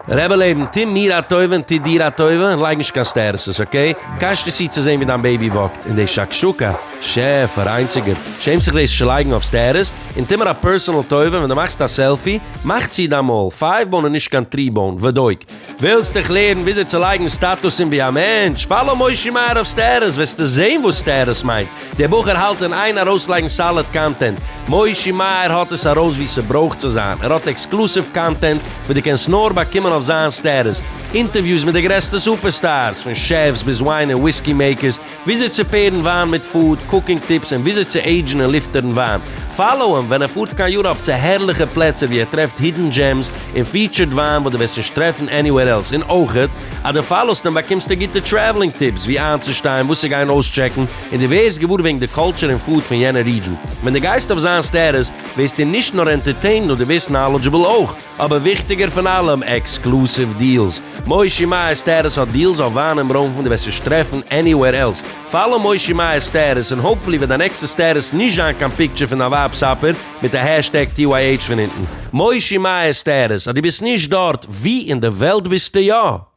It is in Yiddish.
רבי לעבן, טו מיר א טובה און טו דיר א טובה און לייג נישט קיין statuses, okay? קאשט עס צו צו זען ווי דיין baby walk ט, און די שקשוקה, שעפער איינציגער, שעמסט זיך דאס צו לייגן אויף status? און טו מיר א personal טובה, ווען דו מאכסט א selfie, מאך צו דיין מויל, five bone און נישט קיין three bone, ודוק. ווילסט דיך לערן וויאזוי צו לייגן סטאטוסים ווי א מענטש? follow מושי מאיר אויף status וועסטו זען וואס status מיינט. דער בחור האלט אין איין ארויסלייגן solid content. מושי מאיר האט עס ארויס ווי ס'ברויך צו זיין. ער האט exclusive content וואס דו קענסט נאר באקומען אויף זיין status. אינטערוויוס מיט די גרעסטע superstars, פון chefs ביז וויין און וויסקי makers, וויאזוי צו pair ן וויין מיט food, cooking tips און וויאזוי צו עידזשן און לופטערן וויין. follow אים ווען ער פארט קיין יוראפ צו הערליכע פלעצער ווי ער טרעפט hidden gems און featured וויין וואס דו וועסט נישט טרעפן anywhere else און אויכעט אז דו follow סט אים באקומסטו גוטע traveling tips ווי איינצושטיין וואס צו גיין אויסטשעקן און דו ווערסט געוואר וועגן די culture און food פון יענע region. ווען דו גייסט אויף זיין status ווערסטו נישט נאר entertained נאר דו ווערסט knowledgeable אויך. אבער וויכטיגער פון אלעם, exclusive deals. מושי מאיר status האט deals אויף וויין און ברוינפן דו וועסט נישט טרעפן anywhere else. follow מושי מאיר status און hopefully וועט דיין נעקסטע status נישט זיין קיין picture פון דיין ווייב supper מיט א hashtag TYH פון אונטן. מושי מאיר status, אז דו ביסט נישט דארט, וואו אין די וועלט ביסטו יא?